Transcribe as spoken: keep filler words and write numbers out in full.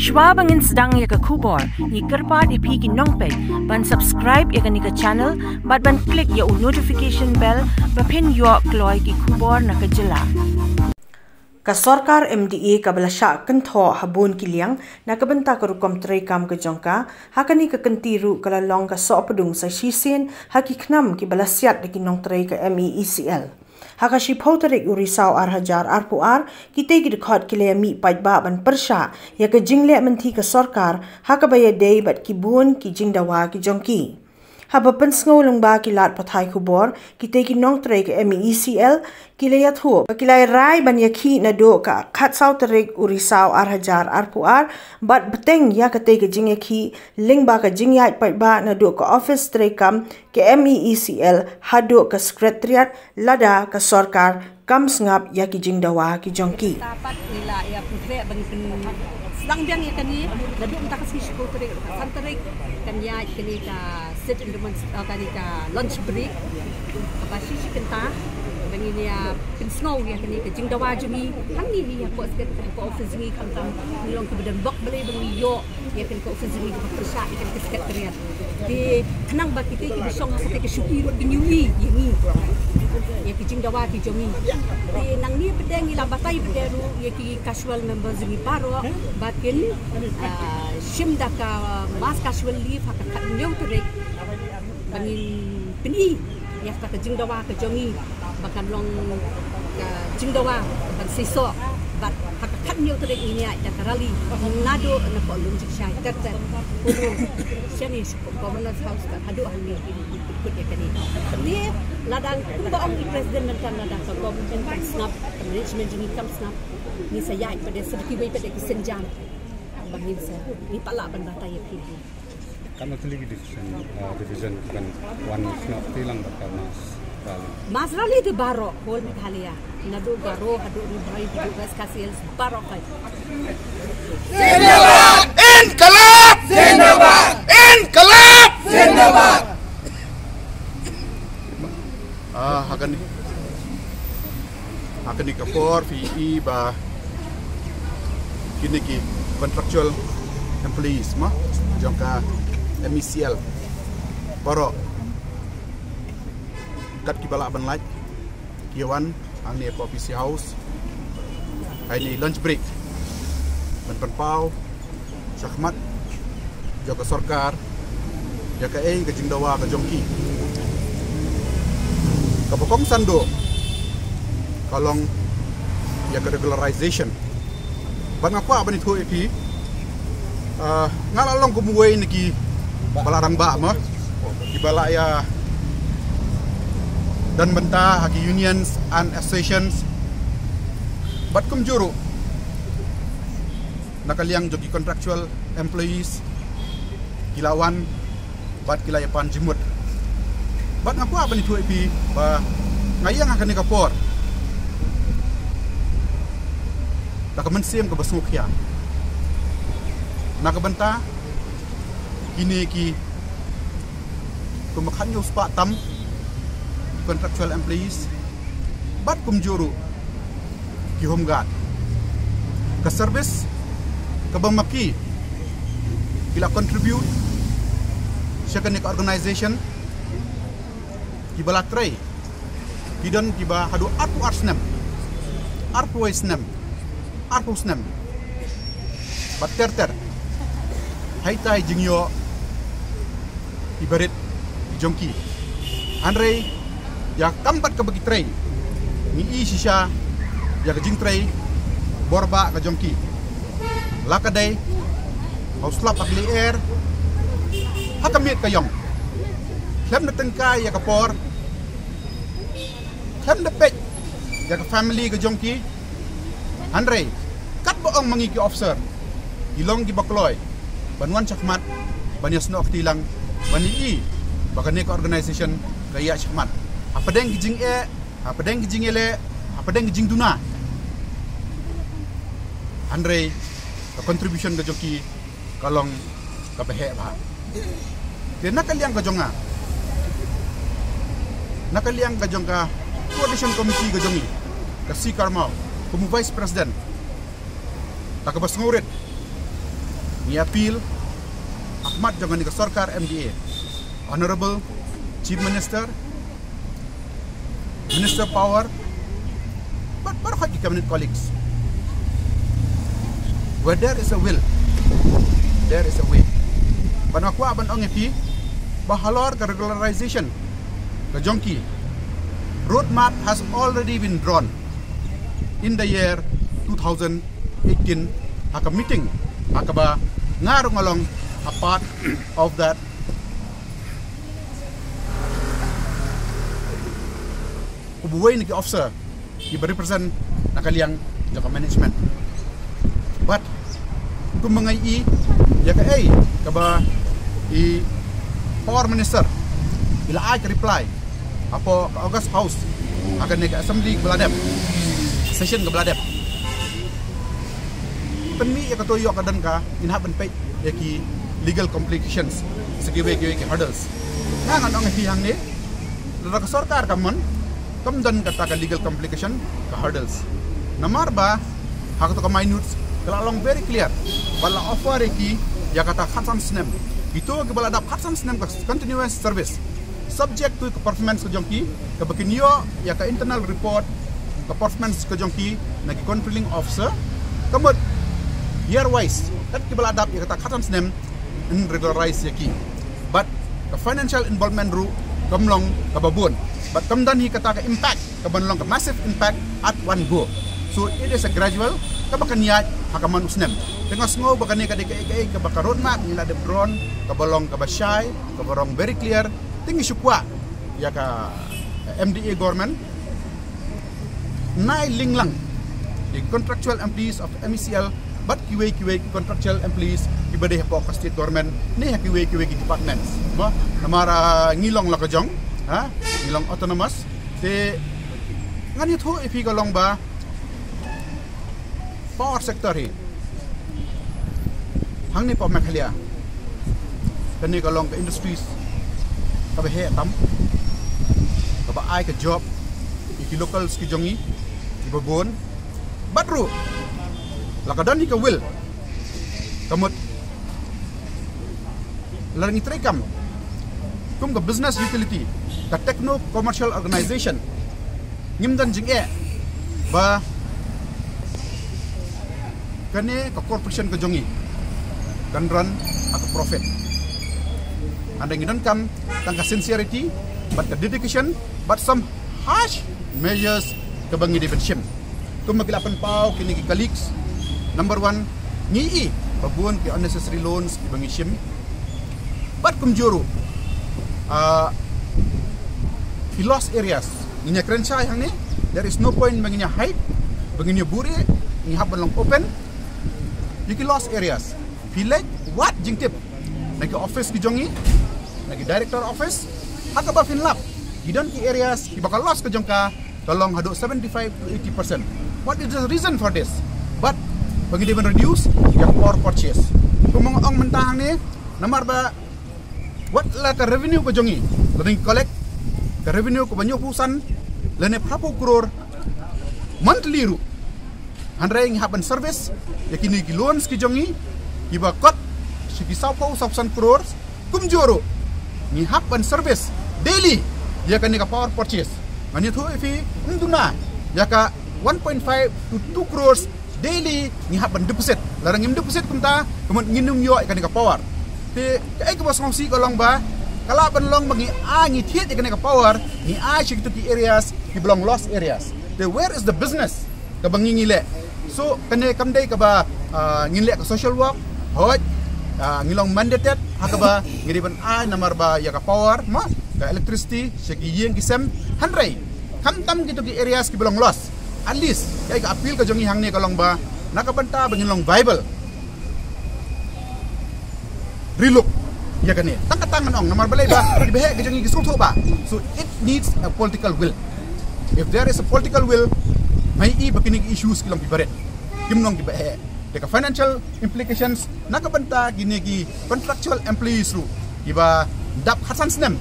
Shwa ba ngin sdang ïa ka khubor, ngi kyrpad ïa phi ki nongpeit ban subscribe ïa kane ka channel bad ban click ïa u notification bell ba phin ïoh kloi ki khubor na ka jylla. Ka sorkar M D A ka ba la shah kynthoh ha bun ki liang na ka bynta ka rukom treikam ka jong ka, ha kane ka kynti ruh ka la long ka sohpdung sa shisien ha ki khnam ki ba la siat da ki nongtrei ka M E E C L. Ha ka shiphew tarik u Risaw ar hajar arphew ar, kitei ki dkhot ki la ïa mih paidbah ban pyrshah ïa ka jingleh mynthi ka sorkar ha kaba ïadei bad ki bun ki jingdawa ki jong ki. Haba pynsngew lyngba ki lad pathai khubor, kitei ki nongtrei ka M E E C L ki la ïathuh ba ki la rai ban ïakhih naduh ka khatsaw tarik u Risaw ar hajar arphew ar, bad bteng ïa katei ka jingïakhih lyngba ka jingïaid paidbah naduh ka office treikam ka M E E C L haduh ka Secretariat, lada ka sorkar kam sngap ïa ki jingdawa ki jong ki. Tapat ngi la ïa pyntrek ban pynsdang biang ïa kane, naduh mynta ka sngi shiphew tarik, san tarik kan ïaid kane ka sit in demonst-, ah, kane ka lunch break. Kaba shi shi kynta ba ngin ïa pynsngew ïa kane ka jingdawa jong ngi. Hangne hi ha ka office jong ngi, khamtam ngi long kiba don bok balei ba ngi ïoh ïa kane ka office jong ngi kaba pyrshah ïa kane ka Secretariat. Te khnang ba kita kiba shong ha kata ka shuki ruh kin ïohi ïa ngi, ïa ki jingdawa ki jong ngi. Te nangne pat ngi la batai pat ruh ïa ki casual members jong ngi baroh ba kin, ah, shim da ka mass casual leave ha ka khathynñiew tarik ba ngin pyni ïa kata ka jingdawa ka jong ngi ba kan long ka jingdawa ban seisoh. Bad ha ka khathynñiew tarik ngin ïaid da ka rally naduh na Kohlum Jingshai ter ter, Kohlum, shane sha Governor's House, bad haduh hangne ngin pynkut ïa kane. Te lada kumba ong i President mynta, lada ka government kam sngap, ka management jong ngi kam sngap, ngi sa ïaid pat de sa kiwei pat de ki sienjam ba ngin sa, ngin pat lah ban batai ïa ki. Katno tylli ki division, uh, division ki ban wan snoh kti lang bad ka mass rally? Mass rally te baroh whole Meghalaya. Naduh Garo haduh Ri Bhoi haduh West Khasi Hills baroh kai. Zindabad! Inqilab! Zindabad! Inqilab! Zindabad! Ah, ha kane, ha kane ka por phi i ba kine ki contractual employees mo jong ka M E C L baroh, kat kiba lah ban lait, ki wan hangne ha P C House ha kane lunch break ban pynpaw shakhmat jong ka sorkar ïa kaei ka jingdawa ka jong ki. Kaba kongsan duh ka long ïa ka regularization. Bad nga kwah ban ïathuh ïa phi, ah, nga la long kum uwei na ki ba la rangbah mo, kiba la ïa don bynta ha ki unions and associations. Bad kumjuh ruh na ka liang jong ki contractual employees, ki la wan bad ki la ïa pan jingmut. Bad nga kwah ban ïathuh ïa phi ba nga ïeng ha kane ka por da ka mynsiem kaba sngewkhia na ka bynta kine ki kumba khathynñiew spah tam contractual employees bad kumjuh ruh ki home guard. Ka service kaba ma ki ki la contribute sha kane ka organization, kiba la trei, ki don kiba haduh arphew ar snem, arphew wei snem, arphew snem bad ter ter. Haitai jingïoh iba rit i jong ki. Hynrei ïa kam bad kaba ki trei, ngi i shisha ïa ka jingtrei bor ba ka jong ki. La ka dei ha u slap ha ka lyer, ha ka miet ka ïong. Khlem da tyngkai ïa ka por, khlem da peit ïa ka family ka jong ki. Hynrei katba ong ma ngi ki officer, ki long kiba kloi ban wan shakhmat ban ïasnoh kti lang, ban ïohi ba kane ka organization ka ïaid shakhmat hapdeng ki jingeh, hapdeng ki jingïaleh, hapdeng ki jingduna. Hynrei ka contribution ka jong ki ka long kaba heh bha. Te na ka liang ka jong nga, na ka liang ka jong ka coordination committee ka jong ngi, ka C. Karmaw kum u vice president, da kaba sngewrit Ngi appeal ha khmat jong kane ka sorkar M D A, Honorable Chief Minister, Minister Power, bad baroh ki cabinet colleagues. Where there is a will, there is a way. Bad nga kwah ban ong ïa phi ba halor ka regularization ka jong ki, roadmap has already been drawn in the year two thousand eighteen, ha ka meeting ha kaba nga ruh nga long a part of that. Uwei na ki officer kiba represent na ka liang jong ka management. Bad kumba nga ïohi ïa kaei kaba i Power Minister i la ai ka reply hapoh ka August House ha kane ka assembly kaba la dep, session kaba la dep. Pynmih ïa kato ïoh ka don ka, ngin hap ban peit ïa ki legal complications, sa kiwei kiwei ki hurdles. Nga ngan ong ïa phi hangne, lada ka sorkar ka mon, kam don kata ka legal complication, ka hurdles. Namar ba ha kato ka minutes ka la long very clear ba la offer ïa ki ïa kata khatsan snem. Kito kiba la dap khatsan snem ka continuous service, subject to ka performance ka jong ki, kaba kin ïoh ïa ka internal report ka performance ka jong ki na ki controlling officer. Ka mut year wise, kat kiba la dap ïa kata khatsan snem, yn regularize ïa ki. Bad ka financial involvement ruh kam long kaba bun. Bad kam don hi kata ka impact kaban long ka massive impact at one go. So it is a gradual, kaba kan ïaid ha ka man u snem. Te nga sngew ba kane ka dei kaei kaei kaba ka roadmap ngi la dep drawn, kaba long kaba shai, kaba long very clear. Te ngi shu kwah ïa ka M D A government, nai link lang the contractual employees of M E C L bad kiwei kiwei ki contractual employees kiba dei hapoh ka state government ne ha kiwei kiwei ki departments. Mo, namar, ah, ngi long la ka jong, ha, ngi long autonomous. Te ngan ïathuh ïa phi ka long ba power sector hi hangne hapoh Meghalaya, kane ka long ka industries kaba heh tam, kaba ai ka job ïa ki locals ki jong ngi kiba bun. Bad ruh la ka don hi ka will, ka mut la ngi treikam kum ka business utility, ka techno commercial organization, ngim don jingeh ba kane ka corporation ka jong ngi kan run ha ka profit. Hynrei ngi donkam tang ka sincerity bad ka dedication bad some harsh measures kaba ngi dei ban shim. Kumba ki la pynpaw kine ki colleagues, number one, ngi i ba bun ki unnecessary loans kiba ngi shim. Bad kumjuh ruh, ah, ki loss areas, ngin ïa kren shai hangne, there is no point ba ngin ïa hide, ba ngin ïa buhrieh, ngi hap ban long open. Ïa ki loss areas, phi leit wad jingtip na ki office ki jong ngi, na ki director office, ha kaba phin lap, ki don ki areas kiba ka loss ka jong ka ka long haduh seventy-five to eighty percent. What is the reason for this? Bad ba ngi dei ban reduce ïa ka power purchase. Kumba nga ong mynta hangne, namar ba wat la ka revenue ka jong ngi, la dang collect ka revenue kaba hynñiewphew san lane phraphew crore monthly ruh, hynrei ngi hap ban service ïa kine ki loans ki jong ngi kiba kot sha ki sawphew sawphew san crore. Kumjuh ruh ngi hap ban service daily ïa kane ka power purchase. Ngan ïathuh ïa phi, ym duna ïa ka one point five to two crores daily ngi hap ban deposit. Lada ngim deposit kumta, ka mut ngin ym ïoh ïa kane ka power. Te kaei kaba sngewsih ka long ba ka lah ban long ba ngi ai, ngi thied ïa kane ka power, ngi ai sha kito ki areas kiba long loss areas. Te where is the business kaba ngi ngi leh? So kane kam dei kaba, ah, ngin leh ka social work. Hooid, ah, ngi long mandated ha kaba ngi dei ban ai namar ba ïa ka power, ma, ka electricity sha ki ïing ki sem. Hynrei khamtam kito ki areas kiba long loss, at least kaei ka appeal ka jong ngi hangne ka long ba na ka bynta ba ngin long viable, relook ïa kane. Tang kata ngan ong, namar balei ba kiba heh ki jong ngi ki sngewthuh ba. So it needs a political will. If there is a political will, ngi i ba kine ki issues ki long kiba rit, kim long kiba heh. Te ka financial implications na ka bynta kine ki contractual employees ruh kiba dap khatsan snem.